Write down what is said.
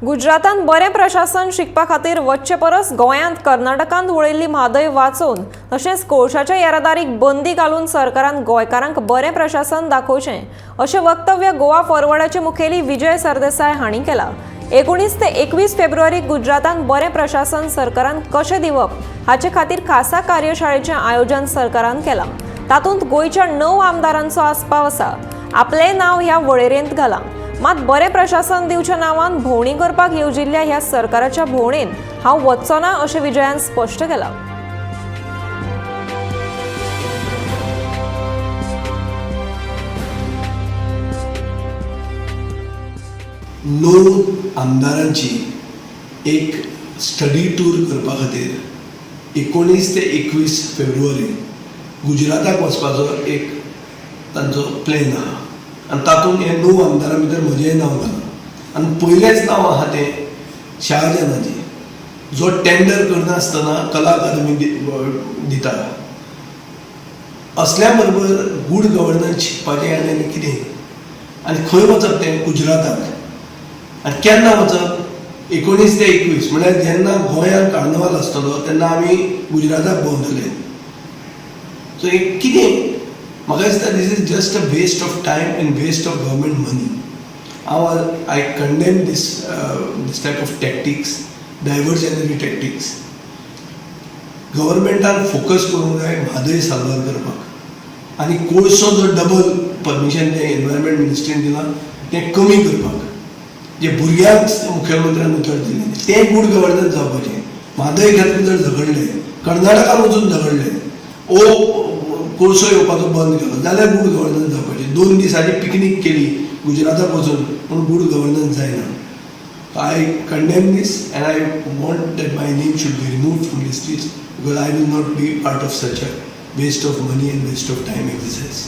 गुजरातान बरें प्रशासन शिकपा खातीर वचचे परस गोंयांत कर्नाटकांत वळिल्ली म्हादय वाचोवन तशेंच कोळशाच्या येरादारीक बंदी घालून सरकारान गोंयकारांक बरें प्रशासन दाखोवचें अशें वक्तव्य गोवा फॉरवर्डाचे मुखेली विजय सरदेसाय हांणी केलां. 19 ते 21 फेब्रुवारीक गुजरातान बरें प्रशासन सरकारान कशें दिवप हाचे खातीर खासा कार्यशाळेचें आयोजन सरकारान केलां. तातूंत गोंयच्या 9 आमदारांचो आस्पाव आसा. आपलें नांव ह्या वळेरेंत घालां. मात बरें प्रशासन दिवच्या नांवान भोंवडी करपाक येवजिल्ल्या ह्या सरकाराच्या भोंवडेन हांव वचचो ना अशें विजयान स्पश्ट केलां. 9 आमदारांची एक स्टडी टूर करपा खातीर 19 ते 21 फेब्रुवारी गुजराताक वचपाचो एक तांचो प्लॅन आहा आनी तातूंत हे 9 आमदारां भितर म्हजेंय नांव घालां आनी पयलेंच नांव आहा तें शाहजहानाचें, जो टेंडर करनासतना कला अकादमी दिता. असल्या बरोबर गूड गवर्नन्स शिकपाचें आनी कितें आनी खंय वचप तें गुजराताक आनी केन्ना वचप 19 ते 21, म्हळ्यार जेन्ना गोंयांत कार्नवाल आसतलो तेन्ना आमी गुजराताक भोंवतले. सो एक कितें म्हाका दिसता, this is just a waste of time and waste of government money. हांव I condemn this type of tactics, diversionary tactics. गव्हर्मेंटान फोकस करूंक जाय म्हादय साल्वार करपाक आनी कोळसो जो डबल परमिशन जें एनवायरमेंट मिनिस्ट्रीन दिलां तें कमी करपाक. जे भुरग्यांक मुख्यमंत्र्यान उतर दिलें तें गूड गव्हर्नन्स जावपाचें. म्हादय खातीर जर झगडले, कर्नाटकान वचून झगडले, ओ कोळसो येवपाचो बंद केलो जाल्यार गूड गव्हर्नन्स जावपाचें. 2 दिसांची पिकनीक केली गुजराताक वचून पूण गूड गव्हर्नन्स जायना. I condemn this and I want that my name should be removed from this list because I will not be part of such a waste of money and waste of time exercise.